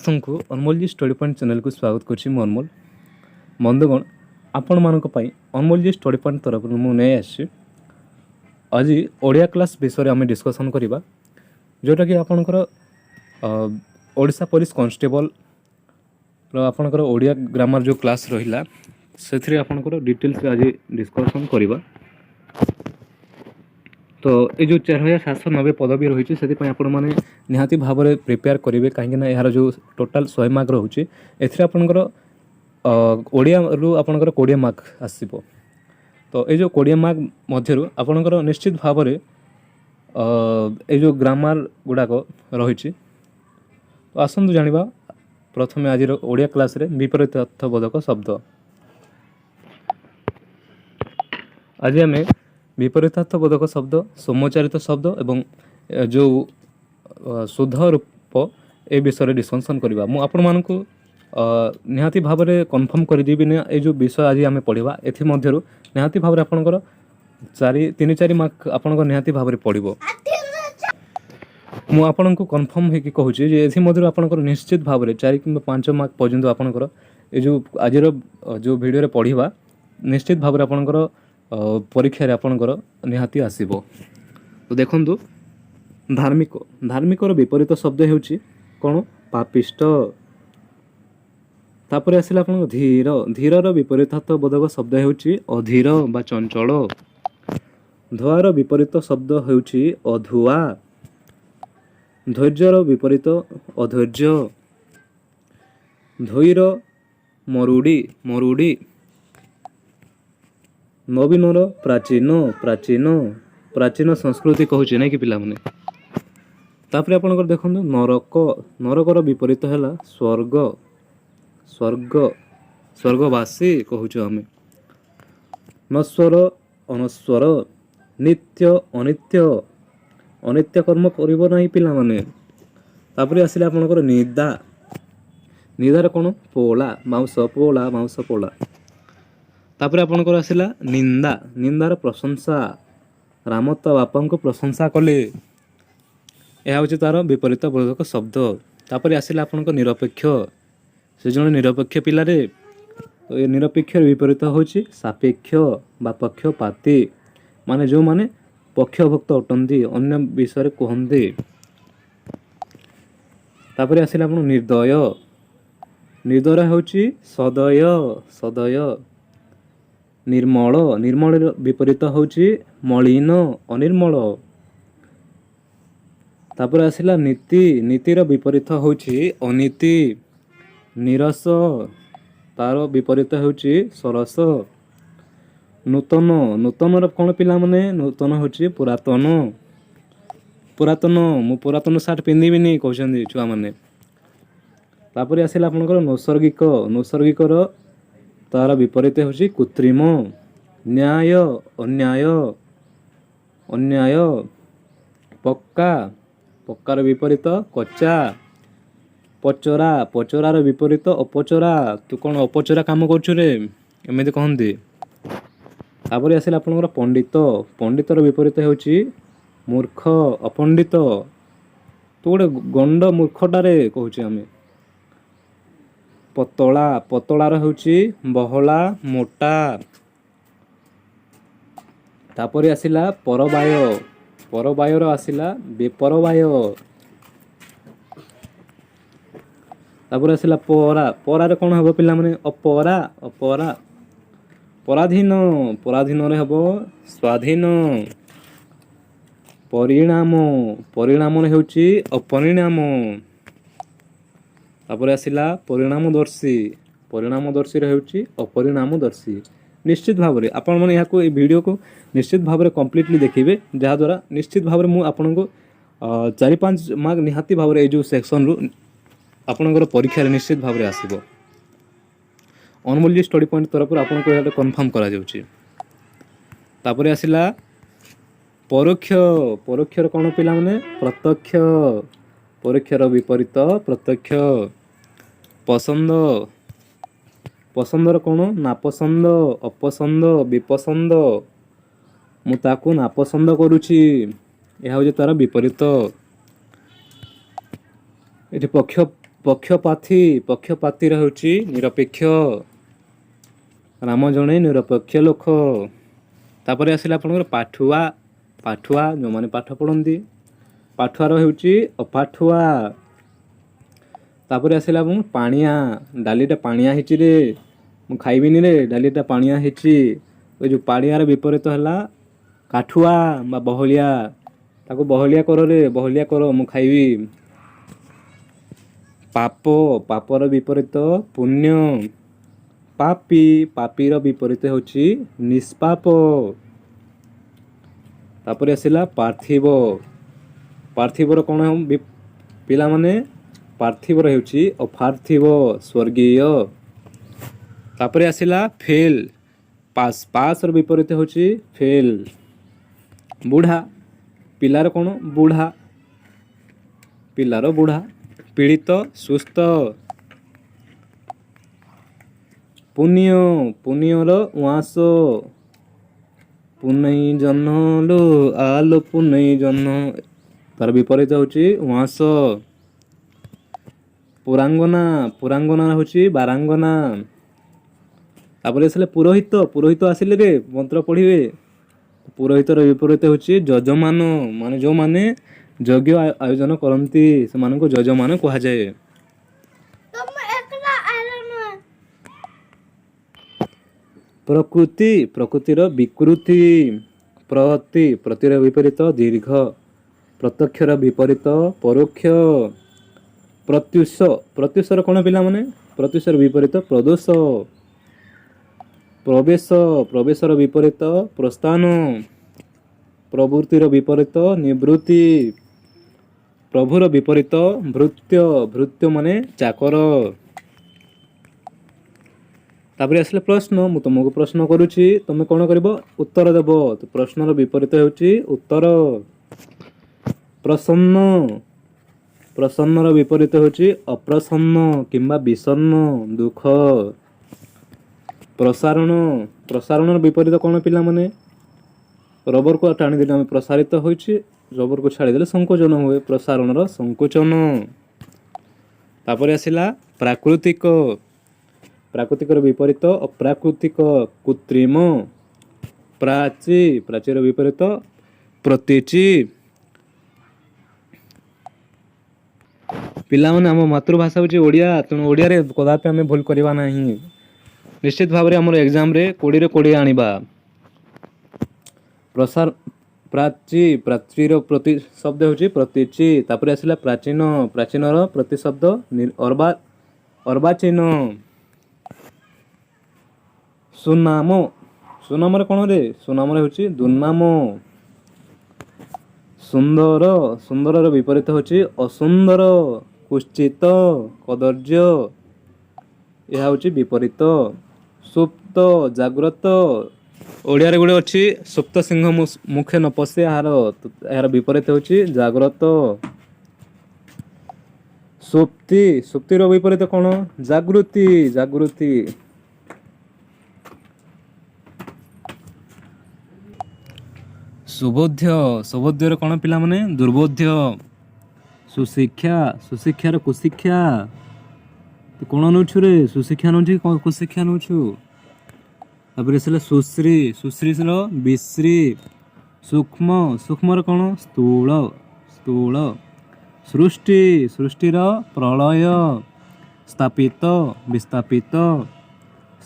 ସମସ୍ତଙ୍କୁ ଅନମୋଲଜି study point ଚ୍ୟାନେଲକୁ ସ୍ୱାଗତ କରୁଛି। ମୁଁ ଅନମୋଲ। ବନ୍ଧୁଗଣ, ଆପଣମାନଙ୍କ ପାଇଁ ଅନମୋଲଜି ଷ୍ଟଡ଼ି ପଏଣ୍ଟ ତରଫରୁ ମୁଁ ନେଇ ଆସିଛି ଆଜି ଓଡ଼ିଆ କ୍ଲାସ୍ ବିଷୟରେ ଆମେ ଡିସ୍କସନ୍ କରିବା, ଯେଉଁଟାକି ଆପଣଙ୍କର ଓଡ଼ିଶା ପୋଲିସ କନଷ୍ଟେବଲର ଆପଣଙ୍କର ଓଡ଼ିଆ ଗ୍ରାମାର ଯେଉଁ କ୍ଲାସ୍ ରହିଲା, ସେଥିରେ ଆପଣଙ୍କର ଡିଟେଲ୍ସରେ ଆଜି ଡିସ୍କସନ୍ କରିବା। ତ ଏ ଯେଉଁ 4790 ପଦବୀ ରହିଛି, ସେଥିପାଇଁ ଆପଣମାନେ ନିହାତି ଭାବରେ ପ୍ରିପେୟାର କରିବେ, କାହିଁକିନା ଏହାର ଯେଉଁ ଟୋଟାଲ୍ 100 ମାର୍କ ରହୁଛି, ଏଥିରେ ଆପଣଙ୍କର ଓଡ଼ିଆରୁ ଆପଣଙ୍କର 20 ମାର୍କ ଆସିବ। ତ ଏଇ ଯେଉଁ 20 ମାର୍କ ମଧ୍ୟରୁ ଆପଣଙ୍କର ନିଶ୍ଚିତ ଭାବରେ ଏଇ ଯେଉଁ ଗ୍ରାମାର ଗୁଡ଼ାକ ରହିଛି। ତ ଆସନ୍ତୁ ଜାଣିବା ପ୍ରଥମେ ଆଜିର ଓଡ଼ିଆ କ୍ଲାସ୍ରେ ବିପରୀତାର୍ଥବୋଧକ ଶବ୍ଦ। ଆଜି ଆମେ ବିପରୀତାର୍ଥବୋଧକ ଶବ୍ଦ, ସମୋଚ୍ଚାରିତ ଶବ୍ଦ ଏବଂ ଯେଉଁ ଶୁଦ୍ଧ ରୂପ, ଏ ବିଷୟରେ ଡିସ୍କସନ୍ କରିବା। ମୁଁ ଆପଣମାନଙ୍କୁ ନିହାତି ଭାବରେ କନଫର୍ମ କରିଦେବି ନା, ଏଇ ଯେଉଁ ବିଷୟ ଆଜି ଆମେ ପଢ଼ିବା, ଏଥିମଧ୍ୟରୁ ନିହାତି ଭାବରେ ଆପଣଙ୍କର ଚାରି ତିନି ଚାରି ମାର୍କ ଆପଣଙ୍କ ନିହାତି ଭାବରେ ପଡ଼ିବ। ମୁଁ ଆପଣଙ୍କୁ କନଫର୍ମ ହେଇକି କହୁଛି ଯେ ଏଥିମଧ୍ୟରୁ ଆପଣଙ୍କର ନିଶ୍ଚିତ ଭାବରେ 4 କିମ୍ବା 5 ମାର୍କ ପର୍ଯ୍ୟନ୍ତ ଆପଣଙ୍କର ଏ ଯେଉଁ ଆଜିର ଯେଉଁ ଭିଡ଼ିଓରେ ପଢ଼ିବା, ନିଶ୍ଚିତ ଭାବରେ ଆପଣଙ୍କର ପରୀକ୍ଷାରେ ଆପଣଙ୍କର ନିହାତି ଆସିବ। ତ ଦେଖନ୍ତୁ, ଧାର୍ମିକ। ଧାର୍ମିକର ବିପରୀତ ଶବ୍ଦ ହେଉଛି କ'ଣ? ପାପିଷ୍ଟ। ତାପରେ ଆସିଲା ଆପଣଙ୍କ ଧୀର। ଧୀରର ବିପରୀତାର୍ଥବୋଧକ ଶବ୍ଦ ହେଉଛି ଅଧୀର ବା ଚଞ୍ଚଳ। ଧୁଆର ବିପରୀତ ଶବ୍ଦ ହେଉଛି ଅଧୁଆ। ଧୈର୍ଯ୍ୟର ବିପରୀତ ଅଧୈର୍ଯ୍ୟ। ଧୋଇର ମରୁଡ଼ି, ମରୁଡ଼ି। ନବୀନର ପ୍ରାଚୀନ, ପ୍ରାଚୀନ। ପ୍ରାଚୀନ ସଂସ୍କୃତି କହୁଛି, ନାଇଁ କି ପିଲାମାନେ? ତାପରେ ଆପଣଙ୍କର ଦେଖନ୍ତୁ, ନରକ। ନରକର ବିପରୀତ ହେଲା ସ୍ୱର୍ଗ, ସ୍ୱର୍ଗ, ସ୍ୱର୍ଗବାସୀ କହୁଛୁ ଆମେ। ନଶ୍ୱର, ଅନଶ୍ୱର। ନିତ୍ୟ, ଅନିତ୍ୟ। ଅନିତ୍ୟ କର୍ମ କରିବ ନାହିଁ ପିଲାମାନେ। ତାପରେ ଆସିଲେ ଆପଣଙ୍କର ନିଦା। ନିଦାର କ'ଣ? ପୋଳା, ମାଉଁସ ପୋଳା, ମାଉଁସ ପୋଳା। ତାପରେ ଆପଣଙ୍କର ଆସିଲା ନିନ୍ଦା। ନିନ୍ଦାର ପ୍ରଶଂସା। ରାମ ତା ବାପାଙ୍କୁ ପ୍ରଶଂସା କଲେ। ଏହା ହେଉଛି ତାର ବିପରୀତ ବୋଧକ ଶବ୍ଦ। ତାପରେ ଆସିଲା ଆପଣଙ୍କ ନିରପେକ୍ଷ। ସେ ଜଣେ ନିରପେକ୍ଷ ପିଲାରେ। ତ ଏ ନିରପେକ୍ଷର ବିପରୀତ ହେଉଛି ସାପେକ୍ଷ ବା ପକ୍ଷପାତୀ, ମାନେ ଯେଉଁମାନେ ପକ୍ଷଭୁକ୍ତ ଅଟନ୍ତି, ଅନ୍ୟ ବିଷୟରେ କୁହନ୍ତି। ତାପରେ ଆସିଲା ଆପଣ ନିର୍ଦ୍ଦୟ। ନିର୍ଦ୍ଦୟ ହେଉଛି ସଦୟ, ସଦୟ। ନିର୍ମଳ। ନିର୍ମଳର ବିପରୀତ ହେଉଛି ମଳିନ, ଅନିର୍ମଳ। ତାପରେ ଆସିଲା ନୀତି। ନୀତିର ବିପରୀତ ହେଉଛି ଅନୀତି। ନିରସ, ତାର ବିପରୀତ ହେଉଛି ସରସ। ନୂତନ। ନୂତନର କ'ଣ ପିଲାମାନେ? ନୂତନ ହେଉଛି ପୁରାତନ, ପୁରାତନ। ମୁଁ ପୁରାତନ ସାର୍ଟ ପିନ୍ଧିବିନି, କହୁଛନ୍ତି ଛୁଆମାନେ। ତାପରେ ଆସିଲା ଆପଣଙ୍କର ନୈସର୍ଗିକ। ନୈସର୍ଗିକର ତାର ବିପରୀତ ହେଉଛି କୃତ୍ରିମ। ନ୍ୟାୟ, ଅନ୍ୟାୟ, ଅନ୍ୟାୟ। ପକ୍କା। ପକ୍କାର ବିପରୀତ କଚା। ପଚରା। ପଚରାର ବିପରୀତ ଅପଚରା। ତୁ କ'ଣ ଅପଚରା କାମ କରୁଛୁ ରେ, ଏମିତି କହନ୍ତି। ତାପରେ ଆସିଲା ଆପଣଙ୍କର ପଣ୍ଡିତ। ପଣ୍ଡିତର ବିପରୀତ ହେଉଛି ମୂର୍ଖ, ଅପଣ୍ଡିତ। ତୁ ଗୋଟେ ଗଣ୍ଡ ମୂର୍ଖଟାରେ, କହୁଛେ ଆମେ। ପତଳା। ପତଳାର ହେଉଛି ବହଳା, ମୋଟା। ତାପରେ ଆସିଲା ପରବାୟ। ପରବାୟର ଆସିଲା ବେପରବାୟ। ତାପରେ ଆସିଲା ପରା। ପରାରେ କ'ଣ ହେବ ପିଲାମାନେ? Opera, opera. ପରାଧୀନ। ପରାଧୀନରେ ହେବ ସ୍ୱାଧୀନ। ପରିଣାମ। ପରିଣାମରେ ହେଉଛି ଅପରିଣାମ। ତାପରେ ଆସିଲା ପରିଣାମଦର୍ଶୀ। ପରିଣାମଦର୍ଶୀର ହେଉଛି ଅପରିଣାମଦର୍ଶୀ। ନିଶ୍ଚିତ ଭାବରେ ଆପଣମାନେ ଏହାକୁ, ଏଇ ଭିଡ଼ିଓକୁ ନିଶ୍ଚିତ ଭାବରେ କମ୍ପ୍ଲିଟଲି ଦେଖିବେ, ଯାହାଦ୍ୱାରା ନିଶ୍ଚିତ ଭାବରେ ମୁଁ ଆପଣଙ୍କୁ 4-5 ମାର୍କ ନିହାତି ଭାବରେ ଏଇ ଯେଉଁ ସେକ୍ସନରୁ ଆପଣଙ୍କର ପରୀକ୍ଷାରେ ନିଶ୍ଚିତ ଭାବରେ ଆସିବ। ଅନମୋଲଜି ଷ୍ଟଡ଼ି ପଏଣ୍ଟ ତରଫରୁ ଆପଣଙ୍କୁ ଏହା କନଫର୍ମ କରାଯାଉଛି। ତାପରେ ଆସିଲା ପରୋକ୍ଷ। ପରୋକ୍ଷର କ'ଣ ପିଲାମାନେ? ପ୍ରତ୍ୟକ୍ଷ। ପରୋକ୍ଷର ବିପରୀତ ପ୍ରତ୍ୟକ୍ଷ। ପସନ୍ଦ। ପସନ୍ଦର କ'ଣ? ନାପସନ୍ଦ, ଅପସନ୍ଦ, ବିପସନ୍ଦ। ମୁଁ ତାକୁ ନାପସନ୍ଦ କରୁଛି। ଏହା ହେଉଛି ତାର ବିପରୀତ। ଏଠି ପକ୍ଷ ପକ୍ଷପାତୀ, ପକ୍ଷପାତୀର ହେଉଛି ନିରପେକ୍ଷ। ରାମ ଜଣେ ନିରପେକ୍ଷ ଲୋକ। ତାପରେ ଆସିଲା ଆପଣଙ୍କର ପାଠୁଆ। ପାଠୁଆ ଯେଉଁମାନେ ପାଠ ପଢ଼ନ୍ତି, ପାଠୁଆର ହେଉଛି ଅପାଠୁଆ। ତାପରେ ଆସିଲା ଆପଣ ପାଣିଆ। ଡାଲିଟା ପାଣିଆ ହେଇଛି ରେ, ମୁଁ ଖାଇବିନି ରେ, ଡାଲିଟା ପାଣିଆ ହେଇଛି। ଏ ଯେଉଁ ପାଣିଆର ବିପରୀତ ହେଲା କାଠୁଆ ବା ବହଳିଆ। ତାକୁ ବହଳିଆ କର ରେ, ବହଳିଆ କର, ମୁଁ ଖାଇବି। ପାପ, ପାପର ବିପରୀତ ପୁଣ୍ୟ। ପାପୀ, ପାପୀର ବିପରୀତ ହେଉଛି ନିଷ୍ପାପ। ତାପରେ ଆସିଲା ପାର୍ଥିବ। ପାର୍ଥିବର କ'ଣ ପିଲାମାନେ? ପାର୍ଥିବର ହେଉଛି ଅପାର୍ଥିବ, ସ୍ୱର୍ଗୀୟ। ତାପରେ ଆସିଲା ଫେଲ୍, ପାସ୍। ପାସ୍ର ବିପରୀତ ହେଉଛି ଫେଲ୍। ବୁଢ଼ା, ପିଲାର କ'ଣ? ବୁଢ଼ା, ପିଲାର ବୁଢ଼ା। ପୀଡ଼ିତ, ସୁସ୍ଥ। ପୁଣ୍ୟ, ପୁଣ୍ୟର ଉଆଁସ। ପୁନେଇ ଜହ୍ନ ଲୋ ଆଲୋ ପୁନେଇ ଜହ୍ନ, ତାର ବିପରୀତ ହେଉଛି ଉଆଁସ। ପୁରାଙ୍ଗନା, ପୁରାଙ୍ଗନା ହେଉଛି ବାରାଙ୍ଗନା। ତାପରେ ଆସିଲେ ପୁରୋହିତ। ପୁରୋହିତ ଆସିଲେ ରେ ମନ୍ତ୍ର ପଢ଼ିବେ। ପୁରୋହିତର ବିପରୀତ ହେଉଛି ଯଜମାନ, ମାନେ ଯେଉଁମାନେ ଯଜ୍ଞ ଆୟୋଜନ କରନ୍ତି ସେମାନଙ୍କୁ ଯଜମାନ କୁହାଯାଏ। ତମେ ଏକଲା ଆଇଲ ନୁହେଁ। ପ୍ରକୃତି, ପ୍ରକୃତିର ବିକୃତି। ପ୍ରତି, ପ୍ରତିର ବିପରୀତ ଦୀର୍ଘ। ପ୍ରତ୍ୟକ୍ଷର ବିପରୀତ ପରୋକ୍ଷ। ପ୍ରତ୍ୟୁଷ, ପ୍ରତ୍ୟୁଷର କ'ଣ ପିଲାମାନେ? ପ୍ରତ୍ୟୁଷର ବିପରୀତ ପ୍ରଦୋଷ। ପ୍ରବେଶ, ପ୍ରବେଶର ବିପରୀତ ପ୍ରସ୍ଥାନ। ପ୍ରବୃତ୍ତିର ବିପରୀତ ନିବୃତ୍ତି। ପ୍ରଭୁର ବିପରୀତ ଭୃତ୍ୟ। ଭୃତ୍ୟ ମାନେ ଚାକର। ତାପରେ ଆସିଲେ ପ୍ରଶ୍ନ। ମୁଁ ତୁମକୁ ପ୍ରଶ୍ନ କରୁଛି, ତୁମେ କ'ଣ କରିବ? ଉତ୍ତର ଦେବ। ତ ପ୍ରଶ୍ନର ବିପରୀତ ହେଉଛି ଉତ୍ତର। ପ୍ରସନ୍ନ, ପ୍ରସନ୍ନର ବିପରୀତ ହେଉଛି ଅପ୍ରସନ୍ନ କିମ୍ବା ବିଷଣ୍ଣ, ଦୁଃଖ। ପ୍ରସାରଣ, ପ୍ରସାରଣର ବିପରୀତ କ'ଣ ପିଲାମାନେ? ରବରକୁ ଟାଣିଦେଲେ ଆମେ ପ୍ରସାରିତ ହୋଇଛି, ରବରକୁ ଛାଡ଼ିଦେଲେ ସଂକୋଚନ ହୁଏ। ପ୍ରସାରଣର ସଂକୋଚନ। ତାପରେ ଆସିଲା ପ୍ରାକୃତିକ। ପ୍ରାକୃତିକର ବିପରୀତ ଅପ୍ରାକୃତିକ, କୃତ୍ରିମ। ପ୍ରାଚୀ, ପ୍ରାଚୀର ବିପରୀତ ପ୍ରତୀଚି। ପିଲାମାନେ, ଆମ ମାତୃଭାଷା ହେଉଛି ଓଡ଼ିଆ, ତେଣୁ ଓଡ଼ିଆରେ କଦାପି ଆମେ ଭୁଲ କରିବା ନାହିଁ। ନିଶ୍ଚିତ ଭାବରେ ଆମର ଏକ୍ଜାମରେ 20ରେ 20 ଆଣିବା। ପ୍ରସାର, ପ୍ରାଚୀ, ପ୍ରାଚୀର ପ୍ରତି ଶବ୍ଦ ହେଉଛି ପ୍ରତୀଚି। ତାପରେ ଆସିଲା ପ୍ରାଚୀନ। ପ୍ରାଚୀନର ପ୍ରତିଶବ୍ଦ ଅର୍ବାଚୀନ। ସୁନାମ, ସୁନାମରେ କ'ଣ ରେ? ସୁନାମରେ ହେଉଛି ଦୁର୍ନାମ। ସୁନ୍ଦର, ସୁନ୍ଦରର ବିପରୀତ ହେଉଛି ଅସୁନ୍ଦର, କୁତ୍ସିତ, କଦର୍ଯ୍ୟ, ଏହା ହେଉଛି ବିପରୀତ। ସୁପ୍ତ, ଜାଗ୍ରତ। ଓଡ଼ିଆରେ ଗୋଟେ ଅଛି ସୁପ୍ତ ସିଂହ ମୁଖେ ନ ପଶେ, ଏହାର ବିପରୀତ ହେଉଛି ଜାଗ୍ରତ। ସୁପ୍ତି, ସୁପ୍ତିର ବିପରୀତ କ'ଣ? ଜାଗୃତି, ଜାଗୃତି। ସୁବୋଧ୍ୟ, ସୁବୋଧ୍ୟର କ'ଣ ପିଲାମାନେ? ଦୁର୍ବୋଧ୍ୟ। ସୁଶିକ୍ଷା, ସୁଶିକ୍ଷାର କୁଶିକ୍ଷା। ତୁ କ'ଣ ନେଉଛୁ ରେ? ସୁଶିକ୍ଷା ନେଉଛୁ କି କୁଶିକ୍ଷା ନେଉଛୁ? ତାପରେ ଆସିଲା ସୁଶ୍ରୀ, ସୁଶ୍ରୀର ବିଶ୍ରୀ। ସୂକ୍ଷ୍ମ, ସୂକ୍ଷ୍ମର କ'ଣ? ସ୍ଥୂଳ, ସ୍ଥୂଳ। ସୃଷ୍ଟି, ସୃଷ୍ଟିର ପ୍ରଳୟ। ସ୍ଥାପିତ, ବିସ୍ଥାପିତ।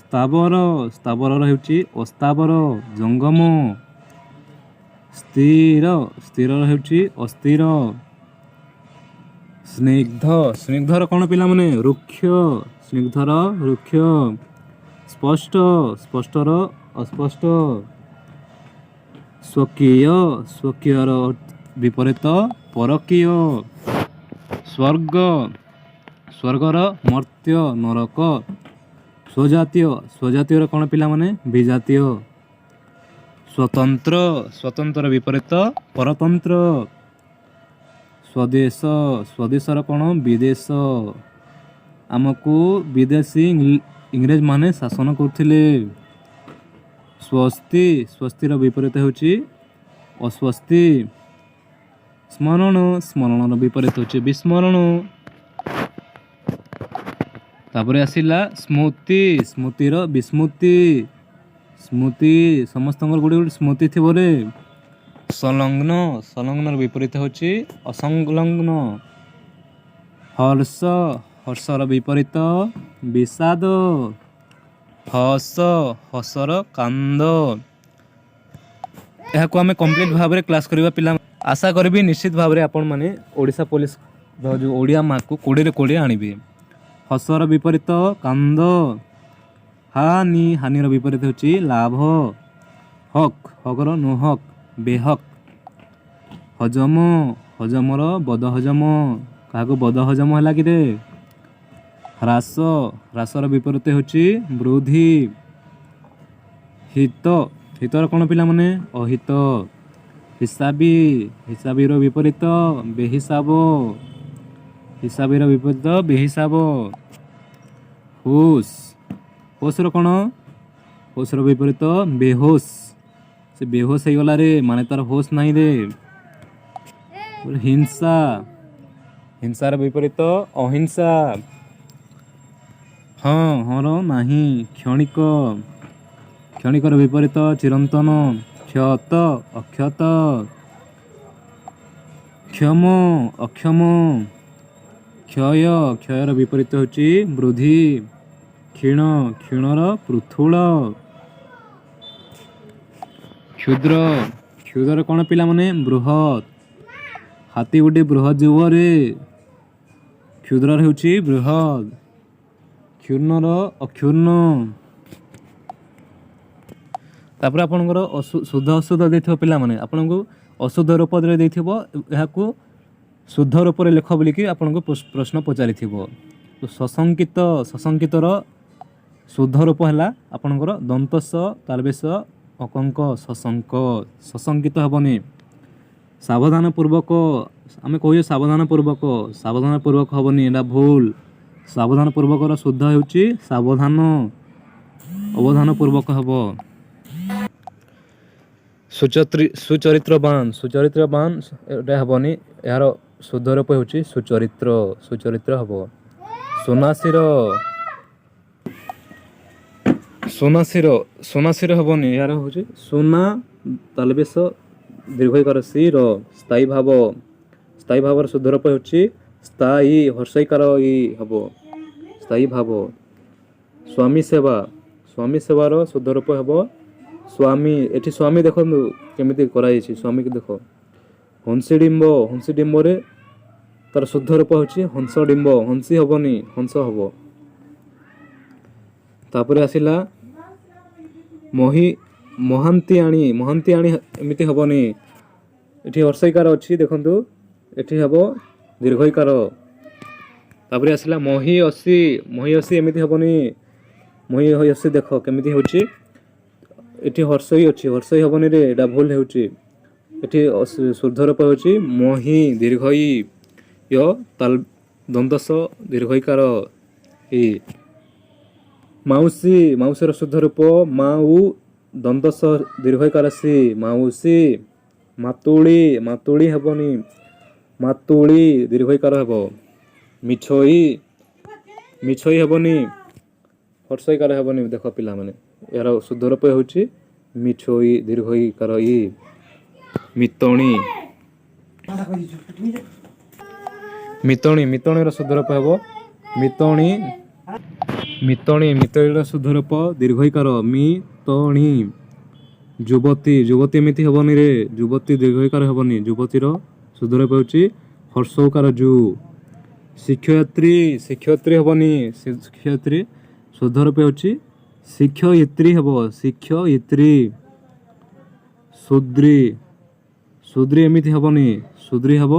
ସ୍ଥାବର, ସ୍ଥାବରର ହେଉଛି ଅସ୍ଥାବର, ଜଙ୍ଗମ। ସ୍ଥିର, ସ୍ଥିରର ହେଉଛି ଅସ୍ଥିର। ସ୍ନିଗ୍ଧ, ସ୍ନିଗ୍ଧର କ'ଣ ପିଲାମାନେ? ରୁକ୍ଷ, ସ୍ନିଗ୍ଧର ରୁକ୍ଷ। ସ୍ପଷ୍ଟ, ସ୍ପଷ୍ଟର ଅସ୍ପଷ୍ଟ। ସ୍ୱକୀୟ, ସ୍ୱକୀୟର ବିପରୀତ ପରକୀୟ। ସ୍ୱର୍ଗ, ସ୍ୱର୍ଗର ମର୍ତ୍ତ୍ୟ, ନରକ। ସ୍ୱଜାତୀୟ, ସ୍ୱଜାତୀୟର କ'ଣ ପିଲାମାନେ? ବିଜାତୀୟ। ସ୍ୱତନ୍ତ୍ର, ସ୍ୱତନ୍ତ୍ର ବିପରୀତ ପରତନ୍ତ୍ର। ସ୍ୱଦେଶ, ସ୍ୱଦେଶର କ'ଣ? ବିଦେଶ। ଆମକୁ ବିଦେଶୀ ଇଂରେଜମାନେ ଶାସନ କରୁଥିଲେ। ସ୍ୱସ୍ତି, ସ୍ୱସ୍ତିର ବିପରୀତ ହେଉଛି ଅସ୍ୱସ୍ତି। ସ୍ମରଣ, ସ୍ମରଣର ବିପରୀତ ହେଉଛି ବିସ୍ମରଣ। ତାପରେ ଆସିଲା ସ୍ମୃତି, ସ୍ମୃତିର ବିସ୍ମୃତି। ସ୍ମୃତି ସମସ୍ତଙ୍କର ଗୋଟେ ଗୋଟେ ସ୍ମୃତି ଥିବ ରେ। ସଂଲଗ୍ନ, ସଂଲଗ୍ନର ବିପରୀତ ହେଉଛି ଅସଂଲଗ୍ନ। ହର୍ଷ, ହର୍ଷର ବିପରୀତ ବିଷାଦ। ହସ, ହସର କାନ୍ଦ। ଏହାକୁ ଆମେ କମ୍ପ୍ଲିଟ୍ ଭାବରେ କ୍ଲାସ୍ କରିବା ପିଲା। ଆଶା କରିବି ନିଶ୍ଚିତ ଭାବରେ ଆପଣମାନେ ଓଡ଼ିଶା ପୋଲିସର ଯେଉଁ ଓଡ଼ିଆ ମାର୍କକୁ 20ରେ 20 ଆଣିବେ। ହସର ବିପରୀତ କାନ୍ଦ। ହାନି, ହାନିର ବିପରୀତ ହେଉଛି ଲାଭ। ହକ୍, ହକର ନୁହକ୍, ବେହକ୍। ହଜମ, ହଜମର ବଦହଜମ। କାହାକୁ ବଦହଜମ ହେଲା କିରେ? ହ୍ରାସ, ହ୍ରାସର ବିପରୀତ ହେଉଛି ବୃଦ୍ଧି। ହିତ, ହିତର କ'ଣ ପିଲାମାନେ? ଅହିତ। ହିସାବୀ, ହିସାବୀର ବିପରୀତ ବେହିସାବ। ହିସାବୀର ବିପରୀତ ବେହିସାବ। ହୋସ୍, ହୋସ୍ର କ'ଣ? ହୋସ୍ର ବିପରୀତ ବେହୋସ। ସେ ବେହୋସ ହେଇଗଲା ରେ, ମାନେ ତାର ହୋସ୍ ନାହିଁ ରେ। ହିଂସା, ହିଂସାର ବିପରୀତ ଅହିଂସା। ହଁ, ହଁର ନାହିଁ। କ୍ଷଣିକ, କ୍ଷଣିକର ବିପରୀତ ଚିରନ୍ତନ। କ୍ଷତ, ଅକ୍ଷତ। କ୍ଷମ, ଅକ୍ଷମ। କ୍ଷୟ, କ୍ଷୟର ବିପରୀତ ହେଉଛି ବୃଦ୍ଧି। କ୍ଷୀଣ, କ୍ଷୀଣର ପୃଥୁଳ। କ୍ଷୁଦ୍ର, କ୍ଷୁଦ୍ର କ'ଣ ପିଲାମାନେ? ବୃହତ୍। ହାତୀ ଗୋଟେ ବୃହତ୍ ଜୀବରେ। କ୍ଷୁଦ୍ରର ହେଉଛି ବୃହତ୍। କ୍ଷୁର୍ଣ୍ଣର ଅକ୍ଷୁର୍ଣ୍ଣ। ତାପରେ ଆପଣଙ୍କର ଶୁଦ୍ଧ ଅଶୁଦ୍ଧ ଦେଇଥିବ ପିଲାମାନେ। ଆପଣଙ୍କୁ ଅଶୁଦ୍ଧ ରୂପରେ ଦେଇଥିବ, ଏହାକୁ ଶୁଦ୍ଧ ରୂପରେ ଲେଖ ବୋଲିକି ଆପଣଙ୍କୁ ପ୍ରଶ୍ନ ପଚାରିଥିବ। ତ ସଶଙ୍କିତ, ସଶଙ୍କିତର ଶୁଦ୍ଧ ରୂପ ହେଲା ଆପଣଙ୍କର ଦନ୍ତସ ତାଲବେଶ ଅକଙ୍କ ସଶଙ୍କ। ସଶଙ୍କିତ ହେବନି। ସାବଧାନ ପୂର୍ବକ, ଆମେ କହୁଛେ ସାବଧାନ ପୂର୍ବକ, ସାବଧାନ ପୂର୍ବକ ହେବନି, ଏଇଟା ଭୁଲ। ସାବଧାନ ପୂର୍ବକର ଶୁଦ୍ଧ ହେଉଛି ସାବଧାନ, ଅବଧାନ ପୂର୍ବକ ହେବ। ସୁଚରିତ୍ରବାନ, ସୁଚରିତ୍ରବାନ ଏଇଟା ହେବନି। ଏହାର ଶୁଦ୍ଧ ରୂପ ହେଉଛି ସୁଚରିତ୍ର, ସୁଚରିତ୍ର ହେବ। ସୁନାଶିର, ସୁନାଶିର, ସୁନାଶିର ହେବନି। ଏହାର ହେଉଛି ସୁନା ତାଲବେଶ ଦୀର୍ଘଇକାର ଶିର। ସ୍ଥାୟୀ ଭାବ, ସ୍ଥାୟୀ ଭାବର ଶୁଦ୍ଧ ରୂପ ହେଉଛି ସ୍ଥାୟୀ, ହର୍ଷଇକାର ଇ ହେବ, ସ୍ଥାୟୀ ଭାବ। ସ୍ୱାମୀ ସେବା, ସ୍ୱାମୀ ସେବାର ଶୁଦ୍ଧ ରୂପ ହେବ ସ୍ୱାମୀ। ଏଠି ସ୍ୱାମୀ ଦେଖନ୍ତୁ କେମିତି କରାଯାଇଛି, ସ୍ୱାମୀକୁ ଦେଖ। ହଂସୀ ଡିମ୍ବ, ହଂସୀ ଡିମ୍ବରେ ତାର ଶୁଦ୍ଧ ରୂପ ହେଉଛି ହଂସ ଡିମ୍ବ। ହଂସୀ ହେବନି, ହଂସ ହେବ। ତାପରେ ଆସିଲା ମହି ମହାନ୍ତି ଆଣି, ମହାନ୍ତି ଆଣି ଏମିତି ହେବନି। ଏଠି ହର୍ଷଇକାର ଅଛି ଦେଖନ୍ତୁ, ଏଠି ହେବ ଦୀର୍ଘଇକାର। ତାପରେ ଆସିଲା ମହି ଅସି, ମହି ଅସି ଏମିତି ହେବନି। ମହି ଅସି ଦେଖ କେମିତି ହେଉଛି। ଏଠି ହର୍ଷଇ ଅଛି, ହର୍ଷଇ ହେବନି ରେ, ଏଇଟା ଭୁଲ ହେଉଛି। ଏଠି ଶୁଦ୍ଧ ରୂପ ହେଉଛି ମହି ଦୀର୍ଘଇ ୟ ତାଲ ଦନ୍ତସ ଦୀର୍ଘଇକାର ଇ। ମାଉସୀ, ମାଉସୀର ଶୁଦ୍ଧ ରୂପ ମାଉ ଦନ୍ତସ ଦୀର୍ଘଇକାର ସି, ମାଉସୀ। ମାତୁଳି, ମାତୁଳି ହେବନି, ମାତୁଳି ଦୀର୍ଘଇକାର ହେବ। ମିଛୋଇ, ମିଛୋଇ ହେବନି, ହର୍ଷଇକାର ହେବନି। ଦେଖ ପିଲାମାନେ, ଏହାର ଶୁଦ୍ଧ ରୂପ ହେଉଛି ମିଛୋଇ ଦୀର୍ଘଇକାର ଇ। ମିତଣୀ, ମିତଣୀ, ମିତଣୀର ଶୁଦ୍ଧ ରୂପ ହେବ ମିତଣୀ। ମିତଣୀ, ମିତଣୀର ଶୁଦ୍ଧ ରୂପ ଦୀର୍ଘଇକାର ମିତଣୀ। ଯୁବତୀ, ଯୁବତୀ ଏମିତି ହେବନି ରେ, ଯୁବତୀ ଦୀର୍ଘଇକାର ହେବନି। ଯୁବତୀର ଶୁଦ୍ଧ ରୂପ ହେଉଛି ହର୍ଷଉକାର ଯୁ। ଶିକ୍ଷୟିତ୍ରୀ, ଶିକ୍ଷୟିତ୍ରୀ ହେବନି। ଶିକ୍ଷୟିତ୍ରୀ ଶୁଦ୍ଧ ରୂପ ହେଉଛି ଶିକ୍ଷୟିତ୍ରୀ ହେବ, ଶିକ୍ଷୟିତ୍ରୀ। ଶୁଦ୍ରୀ, ଶୁଦ୍ରୀ ଏମିତି ହେବନି, ଶୁଦ୍ରୀ ହେବ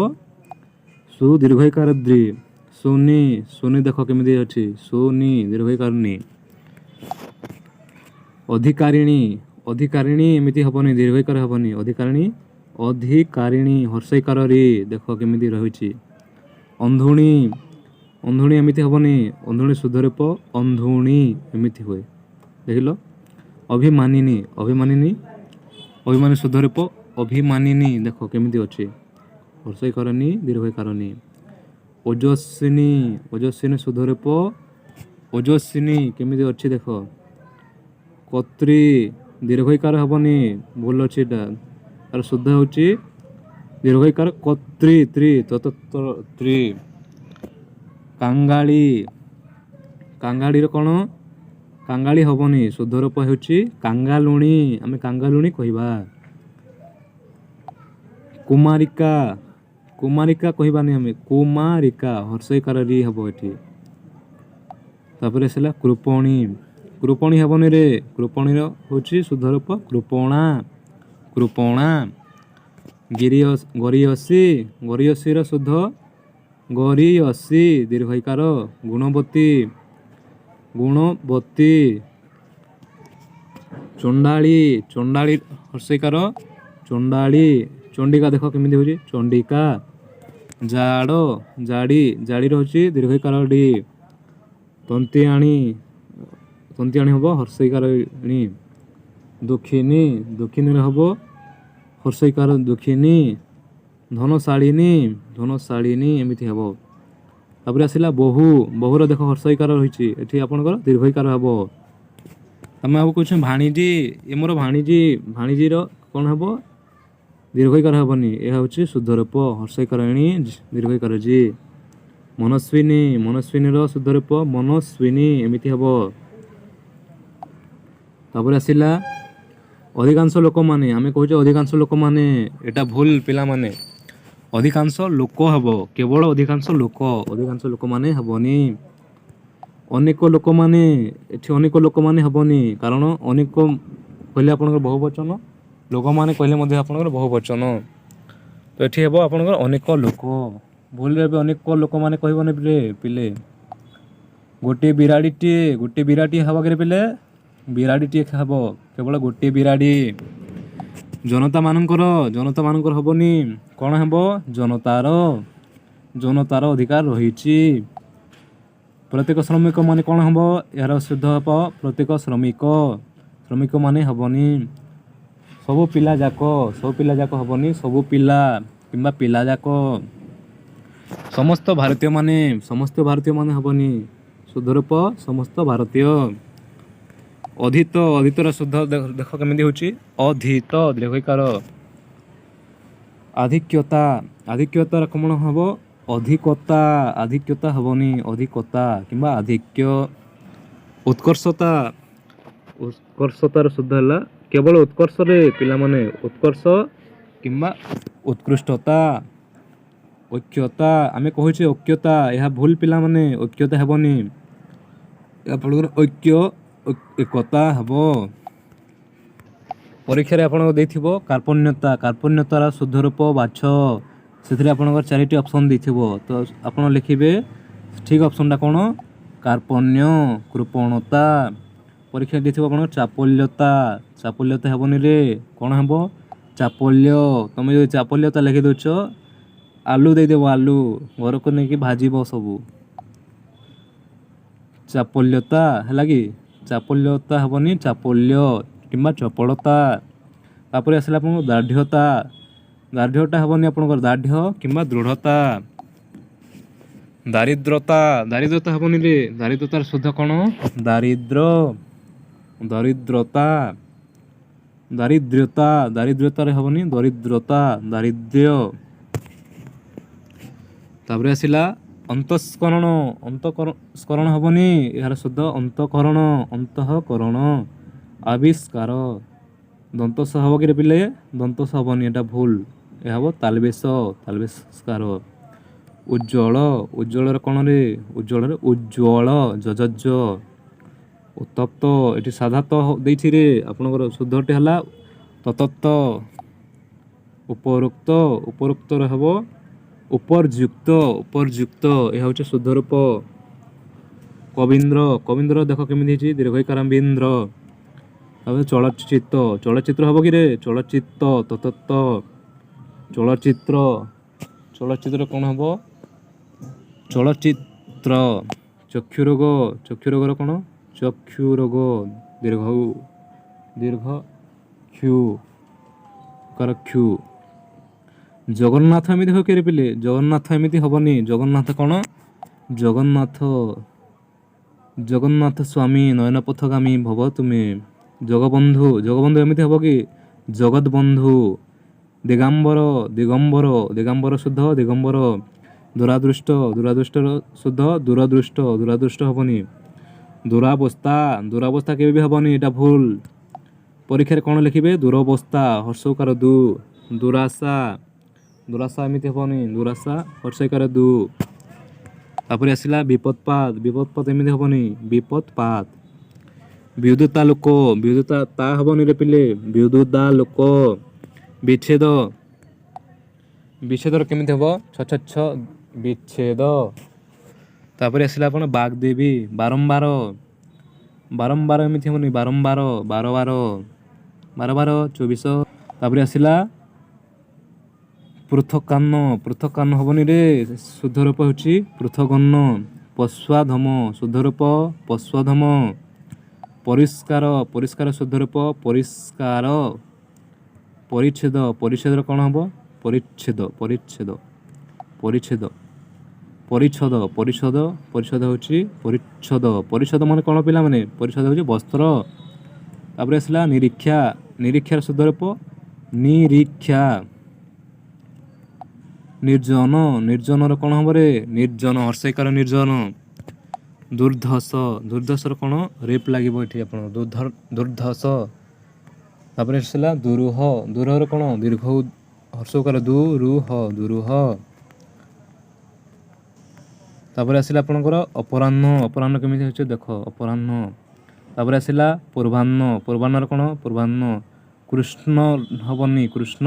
ସୁ ଦୀର୍ଘଇକାର ଦ୍ରି। ସୁନି, ସୁନି ଦେଖ କେମିତି ଅଛି, ସୁନି ଦୀର୍ଘଇକାର ନି। ଅଧିକାରିଣୀ, ଅଧିକାରିଣୀ ଏମିତି ହେବନି, ଦୀର୍ଘଇକାର ହେବନି। ଅଧିକାରିଣୀ, ଅଧିକାରିଣୀ ହର୍ଷଇକାର ରି ଦେଖ କେମିତି ରହିଛି। ଅନ୍ଧୁଣୀ, ଅନ୍ଧୁଣୀ ଏମିତି ହେବନି, ଅନ୍ଧୁଣୀ ଶୁଦ୍ଧ ରୂପ ଅନ୍ଧୁଣୀ ଏମିତି ହୁଏ, ଦେଖିଲ। ଅଭିମାନିନୀ, ଅଭିମାନିନୀ, ଅଭିମାନୀ ଶୁଦ୍ଧ ରୂପ ଅଭିମାନିନୀ ଦେଖ କେମିତି ଅଛି, ହର୍ଷଇକାର ନି ଦୀର୍ଘଇକାର ନି। ଓଜସ୍ୱିନୀ, ଓଜସ୍ୱିନୀ ଶୁଦ୍ଧ ରୂପ ଓଜସ୍ୱିନୀ କେମିତି ଅଛି ଦେଖ। କତ୍ରୀ ଦୀର୍ଘଇକାର ହେବନି, ଭୁଲ ଅଛି ଏଇଟା। ତାର ଶୁଦ୍ଧ ହେଉଛି ଦୀର୍ଘଇକାର କତ୍ରୀ, ତ୍ରି ତ୍ରି। କାଙ୍ଗାଳି, କାଙ୍ଗାଳିର କ'ଣ? କାଙ୍ଗାଳି ହେବନି, ଶୁଦ୍ଧ ରୂପ ହେଉଛି କାଙ୍ଗାଲୁଣି, ଆମେ କାଙ୍ଗାଲୁଣି କହିବା। କୁମାରିକା, କୁମାରିକା କହିବାନି ଆମେ, କୁମାରିକା ହର୍ଷଇକାର ରି ହେବ ଏଠି। ତାପରେ ଆସିଲା କୃପଣୀ, କୃପଣୀ ହେବନି ରେ, କୃପଣୀର ହେଉଛି ଶୁଦ୍ଧ ରୂପ କୃପଣା, କୃପଣା। ଗିରି, ଗରିୟସୀ, ଗରିୟସୀର ଶୁଦ୍ଧ ଗରିୟସୀ ଦୀର୍ଘଇକାର। ଗୁଣବତୀ, ଗୁଣବତୀ। ଚଣ୍ଡାଳୀ, ଚଣ୍ଡାଳୀ ହର୍ଷଇକାର ଚଣ୍ଡାଳୀ। ଚଣ୍ଡିକା ଦେଖ କେମିତି ହେଉଛି, ଚଣ୍ଡିକା। ଜାଡ଼, ଜାଡ଼ି, ଜାଡ଼ିର ହେଉଛି ଦୀର୍ଘଇକାର ଡି। ତନ୍ତିଆଣି, ତନ୍ତିଆଣି ହେବ ହର୍ଷଇକାର ଣି। ଦୁଃଖିନୀ, ଦୁଃଖିନୀର ହେବ ହର୍ଷଇକାର ଦୁଃଖିନୀ। ଧନଶାଳିନୀ, ଧନଶାଳିନୀ ଏମିତି ହେବ। ତାପରେ ଆସିଲା ବହୁ, ବହୁର ଦେଖ ହର୍ଷଇକାର ରହିଛି ଏଠି, ଆପଣଙ୍କର ଦୀର୍ଘଇକାର ହେବ। ଆମେ ଆଉ କହୁଛେ ଭାଣିଜୀ, ଏ ମୋର ଭାଣିଜୀ, ଭାଣିଜୀର କ'ଣ ହେବ? ଦୀର୍ଘଇକାର ହେବନି, ଏହା ହେଉଛି ଶୁଦ୍ଧ ରୂପ ହର୍ଷଇକାର ଏଣି ଦୀର୍ଘଇକାର ଜି। ମନସ୍ୱିନୀ, ମନସ୍ୱିନୀର ଶୁଦ୍ଧ ରୂପ ମନସ୍ୱିନୀ ଏମିତି ହେବ। ତାପରେ ଆସିଲା ଅଧିକାଂଶ ଲୋକମାନେ, ଆମେ କହୁଛେ ଅଧିକାଂଶ ଲୋକମାନେ, ଏଇଟା ଭୁଲ ପିଲାମାନେ। ଅଧିକାଂଶ ଲୋକ ହେବ, କେବଳ ଅଧିକାଂଶ ଲୋକ, ଅଧିକାଂଶ ଲୋକମାନେ ହେବନି। ଅନେକ ଲୋକମାନେ, ଏଠି ଅନେକ ଲୋକମାନେ ହେବନି, କାରଣ ଅନେକ କହିଲେ ଆପଣଙ୍କର ବହୁବଚନ, ଲୋକମାନେ କହିଲେ ମଧ୍ୟ ଆପଣଙ୍କର ବହୁବଚନ। ତ ଏଠି ହେବ ଆପଣଙ୍କର ଅନେକ ଲୋକ। ଭୁଲରେ ଏବେ ଅନେକ ଲୋକମାନେ କହିବନି ପିଲେ। ପିଲେ ଗୋଟିଏ ବିରାଡ଼ିଟିଏ, ଗୋଟିଏ ବିରାଡ଼ିଟିଏ ହେବ କିରେ ପିଲେ? ବିରାଡ଼ିଟିଏ ହେବ, କେବଳ ଗୋଟିଏ ବିରାଡ଼ି। ଜନତାମାନଙ୍କର, ଜନତାମାନଙ୍କର ହେବନି, କ'ଣ ହେବ? ଜନତାର, ଜନତାର ଅଧିକାର ରହିଛି। ପ୍ରତ୍ୟେକ ଶ୍ରମିକ ମାନେ କ'ଣ ହେବ? ଏହାର ଶୁଦ୍ଧ ହେବ ପ୍ରତ୍ୟେକ ଶ୍ରମିକ, ଶ୍ରମିକମାନେ ହେବନି। ସବୁ ପିଲା ଯାକ, ସବୁ ପିଲା ଯାକ ହେବନି, ସବୁ ପିଲା କିମ୍ବା ପିଲା ଯାକ। ସମସ୍ତ ଭାରତୀୟମାନେ, ସମସ୍ତ ଭାରତୀୟମାନେ ହେବନି, ଶୁଦ୍ଧ ରୂପ ସମସ୍ତ ଭାରତୀୟ। ଅଧିତ, ଅଧିତର ଶୁଦ୍ଧ ଦେଖ କେମିତି ହେଉଛି, ଅଧିତ ଦୀର୍ଘଇକାର। ଆଧିକ୍ୟତା, ଆଧିକ୍ୟତାର କ'ଣ ହେବ? ଅଧିକତା, ଆଧିକ୍ୟତା ହେବନି, ଅଧିକତା କିମ୍ବା ଆଧିକ୍ୟ। ଉତ୍କର୍ଷତା, ଉତ୍କର୍ଷତାର ଶୁଦ୍ଧ ହେଲା କେବଳ ଉତ୍କର୍ଷରେ ପିଲାମାନେ, ଉତ୍କର୍ଷ କିମ୍ବା ଉତ୍କୃଷ୍ଟତା। ଐକ୍ୟତା, ଆମେ କହୁଛେ ଐକ୍ୟତା, ଏହା ଭୁଲ ପିଲାମାନେ, ଐକ୍ୟତା ହେବନି, ଆପଣଙ୍କର ଐକ୍ୟ ଏକତା ହେବ। ପରୀକ୍ଷାରେ ଆପଣଙ୍କୁ ଦେଇଥିବ କାର୍ପଣ୍ୟତା, କାର୍ପଣ୍ୟତାର ଶୁଦ୍ଧ ରୂପ ବାଛ, ସେଥିରେ ଆପଣଙ୍କର 4ଟି ଅପସନ୍ ଦେଇଥିବ, ତ ଆପଣ ଲେଖିବେ ଠିକ୍ ଅପସନ୍ଟା କ'ଣ? କାର୍ପଣ୍ୟ, କୃପଣତା। ପରୀକ୍ଷା ଦେଇଥିବ ଆପଣଙ୍କର ଚାପଲ୍ୟତା, ଚାପଲ୍ୟତା ହେବନି ରେ, କ'ଣ ହେବ? ଚାପଲ୍ୟ। ତୁମେ ଯଦି ଚାପଲ୍ୟତା ଲେଖିଦେଉଛ, ଆଲୁ ଦେଇଦେବ, ଆଲୁ ଘରକୁ ନେଇକି ଭାଜିବ ସବୁ। ଚାପଲ୍ୟତା ହେଲା କି? ଚାପଲ୍ୟତା ହେବନି, ଚାପଲ୍ୟ କିମ୍ବା ଚପଳତା। ତାପରେ ଆସିଲା ଆପଣଙ୍କ ଦାର୍ଢ଼୍ୟତା, ଦାର୍ଢ଼୍ୟଟା ହେବନି ଆପଣଙ୍କର, ଦାର୍ଢ଼୍ୟ କିମ୍ବା ଦୃଢ଼ତା। ଦାରିଦ୍ରତା, ଦାରିଦ୍ରତା ହେବନି ରେ, ଦାରିଦ୍ରତାର ଶୁଦ୍ଧ କ'ଣ? ଦାରିଦ୍ର, ଦରିଦ୍ରତା, ଦାରିଦ୍ର୍ୟତା, ଦାରିଦ୍ର୍ୟତାରେ ହେବନି, ଦରିଦ୍ରତା, ଦାରିଦ୍ର୍ୟ। ତାପରେ ଆସିଲା ଅନ୍ତଃସ୍କରଣ, ଅନ୍ତଃସ୍କରଣ ହେବନି, ଏହାର ଶୁଦ୍ଧ ଅନ୍ତଃକରଣ, ଅନ୍ତଃକରଣ। ଆବିଷ୍କାର, ଦନ୍ତସ ହେବ କିରେ ପିଲେ? ଦନ୍ତସ ହେବନି, ଏଇଟା ଭୁଲ, ଏହା ହେବ ତାଲବେଶ, ତାଲବେଶକାର। ଉଜ୍ଜ୍ୱଳ, ଉଜ୍ଜ୍ୱଳର କ'ଣ ରେ? ଉଜ୍ଜ୍ୱଳରେ ଉଜ୍ଜ୍ୱଳ ଯଜଜ। ଉତ୍ତପ୍ତ, ଏଠି ସାଧା ତ ଦେଇଛି ରେ, ଆପଣଙ୍କର ଶୁଦ୍ଧଟି ହେଲା ତତତ୍ତ। ଉପରୋକ୍ତ, ଉପରୋକ୍ତର ହେବ ଉପରଯୁକ୍ତ, ଉପରଯୁକ୍ତ, ଏହା ହେଉଛି ଶୁଦ୍ଧ ରୂପ। କବୀନ୍ଦ୍ର, କବୀନ୍ଦ୍ର ଦେଖ କେମିତି ହେଇଛି, ଦୀର୍ଘଇକାରାମ୍ବିନ୍ଦ୍ର। ତାପରେ ଚଳଚ୍ଚିତ୍ର, ଚଳଚ୍ଚିତ୍ର ହେବ କି ରେ? ଚଳଚ୍ଚିତ୍ର ତତତ୍ତ। ଚଳଚ୍ଚିତ୍ର, ଚଳଚ୍ଚିତ୍ର କ'ଣ ହେବ? ଚଳଚ୍ଚିତ୍ର। ଚକ୍ଷୁ ରୋଗ, ଚକ୍ଷୁ ରୋଗର କ'ଣ? ଚକ୍ଷୁ ରୋଗ ଦୀର୍ଘ, ଦୀର୍ଘ କ୍ଷୁ କାର କ୍ଷୁ। ଜଗନ୍ନାଥ ଏମିତି ହେବ କି ରେ ପିଲେ? ଜଗନ୍ନାଥ ଏମିତି ହେବନି, ଜଗନ୍ନାଥ କ'ଣ? ଜଗନ୍ନାଥ ଜଗନ୍ନାଥ ସ୍ୱାମୀ ନୟନ ପଥଗାମୀ ଭବ ତୁମେ। ଜଗବନ୍ଧୁ, ଜଗବନ୍ଧୁ ଏମିତି ହେବ କି? ଜଗତବନ୍ଧୁ। ଦିଗାମ୍ବର, ଦିଗମ୍ବର, ଦିଗାମ୍ବର ଶୁଦ୍ଧ ଦିଗମ୍ବର। ଦୁରାଦୃଷ୍ଟ, ଦୁରାଦୃଷ୍ଟର ଶୁଦ୍ଧ ଦୂରଦୃଷ୍ଟ, ଦୂରାଦୃଷ୍ଟ ହେବନି। ଦୁରାବସ୍ଥା, ଦୁରାବସ୍ଥା କେବେ ବି ହେବନି, ଏଇଟା ଭୁଲ। ପରୀକ୍ଷାରେ କ'ଣ ଲେଖିବେ? ଦୁରବସ୍ଥା, ହର୍ଷକାର ଦୁ। ଦୁରାଶା, ଦୁରାଶା ଏମିତି ହେବନି, ଦୁରାଶା ହର୍ଷକାର ଦୁ। ତାପରେ ଆସିଲା ବିପଦପାତ, ବିପଦପାତ ଏମିତି ହେବନି, ବିପଦପାତ। ବିଦ୍ୟୁତା ଲୋକ, ବିଦ୍ୟୁତା ତା ହେବନି ରେ ପିଲେ, ବିଦ୍ୟୁତା ଲୋକ। ବିଚ୍ଛେଦ, ବିଚ୍ଛେଦର କେମିତି ହେବ? ଛ ଛ ଛ, ବିଚ୍ଛେଦ। ତାପରେ ଆସିଲା ଆପଣ ବାଗଦେବୀ, ବାରମ୍ବାର, ବାରମ୍ବାର ଏମିତି ହେବନି, ବାରମ୍ବାର, ବାର ବାର, ବାର ବାର 24। ତାପରେ ଆସିଲା ପୃଥକାନ୍ନ, ପୃଥକାନ୍ନ ହେବନି ରେ, ଶୁଦ୍ଧ ରୂପ ହେଉଛି ପୃଥଗନ୍ନ। ପଶ୍ୱାଧମ, ଶୁଦ୍ଧ ରୂପ ପଶ୍ୱାଧମ। ପରିଷ୍କାର, ପରିଷ୍କାର ଶୁଦ୍ଧ ରୂପ ପରିଷ୍କାର। ପରିଚ୍ଛେଦ, ପରିଚ୍ଛେଦର କ'ଣ ହେବ? ପରିଚ୍ଛେଦ, ପରିଚ୍ଛେଦ, ପରିଚ୍ଛେଦ, ପରିଚ୍ଛଦ, ପରିଚ୍ଛଦ, ପରିଚ୍ଛଦ ହେଉଛି ପରିଚ୍ଛଦ। ପରିଚ୍ଛଦ ମାନେ କ'ଣ ପିଲାମାନେ? ପରିଚ୍ଛଦ ହେଉଛି ବସ୍ତ୍ର। ତାପରେ ଆସିଲା ନିରୀକ୍ଷା, ନିରୀକ୍ଷାର ଶୁଦ୍ଧ ରୂପ ନିରୀକ୍ଷା। ନିର୍ଜନ, ନିର୍ଜନର କ'ଣ ହେବ ରେ? ନିର୍ଜନ, ହର୍ଷଇକାର ନିର୍ଜନ। ଦୁର୍ଦ୍ଧସ, ଦୁର୍ଦ୍ଧସର କ'ଣ? ରେପ୍ ଲାଗିବ ଏଠି ଆପଣ, ଦୁର୍ଦ୍ଧସ। ତାପରେ ଆସିଲା ଦୁରୂହ, ଦୁରୂହର କ'ଣ? ଦୀର୍ଘ ହର୍ଷକାର ଦୁରୂହ, ଦୁରୂହ। ତାପରେ ଆସିଲା ଆପଣଙ୍କର ଅପରାହ୍ନ, ଅପରାହ୍ନ କେମିତି ହେଉଛି ଦେଖ, ଅପରାହ୍ନ। ତାପରେ ଆସିଲା ପୂର୍ବାହ୍ନ, ପୂର୍ବାହ୍ନର କ'ଣ? ପୂର୍ବାହ୍ନ। କୃଷ୍ଣ ହେବନି, କୃଷ୍ଣ।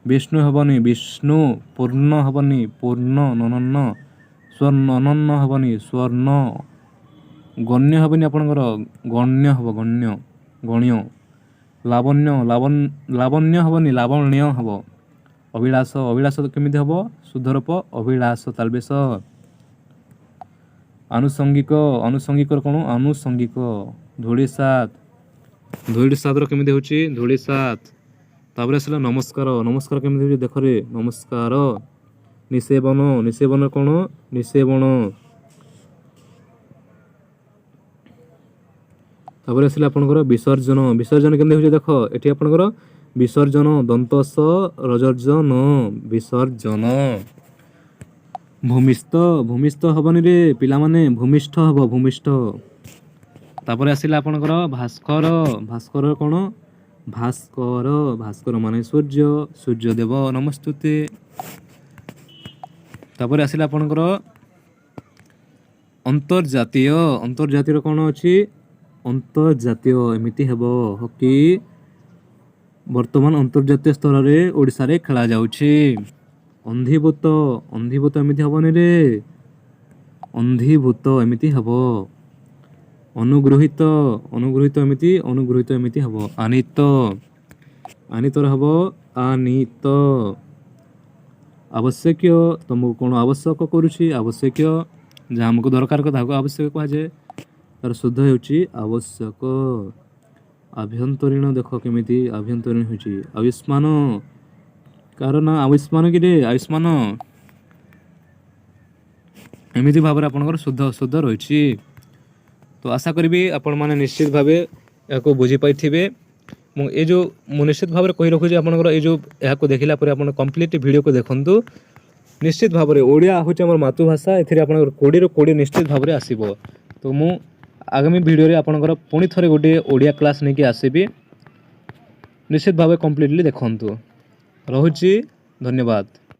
ବିଷ୍ଣୁ ହେବନି, ବିଷ୍ଣୁ। ପୂର୍ଣ୍ଣ ହେବନି, ପୂର୍ଣ୍ଣ, ନନନ୍ନ। ସ୍ୱର୍ଣ୍ଣ, ଅନନ୍ନ ହେବନି, ସ୍ୱର୍ଣ୍ଣ। ଗଣ୍ୟ ହେବନି ଆପଣଙ୍କର, ଗଣ୍ୟ ହେବ, ଗଣ୍ୟ, ଗଣ୍ୟ। ଲାବଣ୍ୟ, ଲାବଣ୍ୟ ହେବନି, ଲାବଣ୍ୟ ହେବ। ଅଭିଳାଷ, ଅଭିଳାଷ କେମିତି ହେବ? ଶୁଦ୍ଧରୂପ ଅଭିଳାଷ, ତାଲବେଶ। ଆନୁଷଙ୍ଗିକ, ଆନୁଷଙ୍ଗିକର କ'ଣ? ଆନୁଷଙ୍ଗିକ। ଧୂଳିସାତ, ଧୂଳିସାତର କେମିତି ହେଉଛି? ଧୂଳିସାତ। ତାପରେ ଆସିଲା ନମସ୍କାର, ନମସ୍କାର କେମିତି ହେଉଛି ଦେଖରେ, ନମସ୍କାର। ନିଷେବନ, ନିଷେବନ କ'ଣ? ନିଷେବଣ। ତାପରେ ଆସିଲା ଆପଣଙ୍କର ବିସର୍ଜନ, ବିସର୍ଜନ କେମିତି ହେଉଛି ଦେଖ, ଏଠି ଆପଣଙ୍କର ବିସର୍ଜନ, ଦନ୍ତସ ରଜର୍ଜନ, ବିସର୍ଜନ। ଭୂମିସ୍ଥ, ଭୂମିସ୍ଥ ହେବନି ରେ ପିଲାମାନେ, ଭୂମିଷ୍ଠ ହେବ, ଭୂମିଷ୍ଠ। ତାପରେ ଆସିଲା ଆପଣଙ୍କର ଭାସ୍କର, ଭାସ୍କର କ'ଣ? ଭାସ୍କର, ଭାସ୍କର ମାନେ ସୂର୍ଯ୍ୟ, ସୂର୍ଯ୍ୟଦେବ ନମସ୍ତୁତେ। ତାପରେ ଆସିଲା ଆପଣଙ୍କର ଅନ୍ତର୍ଜାତୀୟ, ଅନ୍ତର୍ଜାତୀୟର କ'ଣ ଅଛି? ଅନ୍ତର୍ଜାତୀୟ ଏମିତି ହେବ। ହକି ବର୍ତ୍ତମାନ ଅନ୍ତର୍ଜାତୀୟ ସ୍ତରରେ ଓଡ଼ିଶାରେ ଖେଳାଯାଉଛି। ଅନ୍ଧିଭୂତ, ଅନ୍ଧିଭୂତ ଏମିତି ହେବନି ରେ, ଅନ୍ଧିଭୂତ ଏମିତି ହେବ। ଅନୁଗୃହୀତ, ଅନୁଗୃହୀତ ଏମିତି, ଅନୁଗୃହୀତ ଏମିତି ହେବ। ଆନିତ, ଆନିତର ହେବ ଆନିତ। ଆବଶ୍ୟକୀୟ, ତୁମକୁ କ'ଣ ଆବଶ୍ୟକ କରୁଛି? ଆବଶ୍ୟକୀୟ, ଯାହା ଆମକୁ ଦରକାର ତାହାକୁ ଆବଶ୍ୟକ କୁହାଯାଏ। ତାର ଶୁଦ୍ଧ ହେଉଛି ଆବଶ୍ୟକ। ଆଭ୍ୟନ୍ତରୀଣ ଦେଖ କେମିତି ଆଭ୍ୟନ୍ତରୀଣ ହେଉଛି। ଆୟୁଷ୍ମାନ, କାହାର ନା ଆୟୁଷ୍ମାନ କି ରେ? ଆୟୁଷ୍ମାନ। ଏମିତି ଭାବରେ ଆପଣଙ୍କର ଶୁଦ୍ଧ ଅଶୁଦ୍ଧ ରହିଛି। ତ ଆଶା କରିବି ଆପଣମାନେ ନିଶ୍ଚିତ ଭାବେ ଏହାକୁ ବୁଝିପାରିଥିବେ। ମୁଁ ଏ ଯେଉଁ ମୁଁ ନିଶ୍ଚିତ ଭାବରେ କହି ରଖୁଛି ଆପଣଙ୍କର ଏ ଯେଉଁ ଏହାକୁ ଦେଖିଲା ପରେ ଆପଣ କମ୍ପ୍ଲିଟ୍ ଭିଡ଼ିଓକୁ ଦେଖନ୍ତୁ। ନିଶ୍ଚିତ ଭାବରେ ଓଡ଼ିଆ ହେଉଛି ଆମର ମାତୃଭାଷା, ଏଥିରେ ଆପଣଙ୍କର 20ରୁ 20 ନିଶ୍ଚିତ ଭାବରେ ଆସିବ। ତ ମୁଁ ଆଗାମୀ ଭିଡ଼ିଓରେ ଆପଣଙ୍କର ପୁଣି ଥରେ ଗୋଟିଏ ଓଡ଼ିଆ କ୍ଲାସ୍ ନେଇକି ଆସିବି। ନିଶ୍ଚିତ ଭାବେ କମ୍ପ୍ଲିଟଲି ଦେଖନ୍ତୁ। ରହୁଛି, ଧନ୍ୟବାଦ।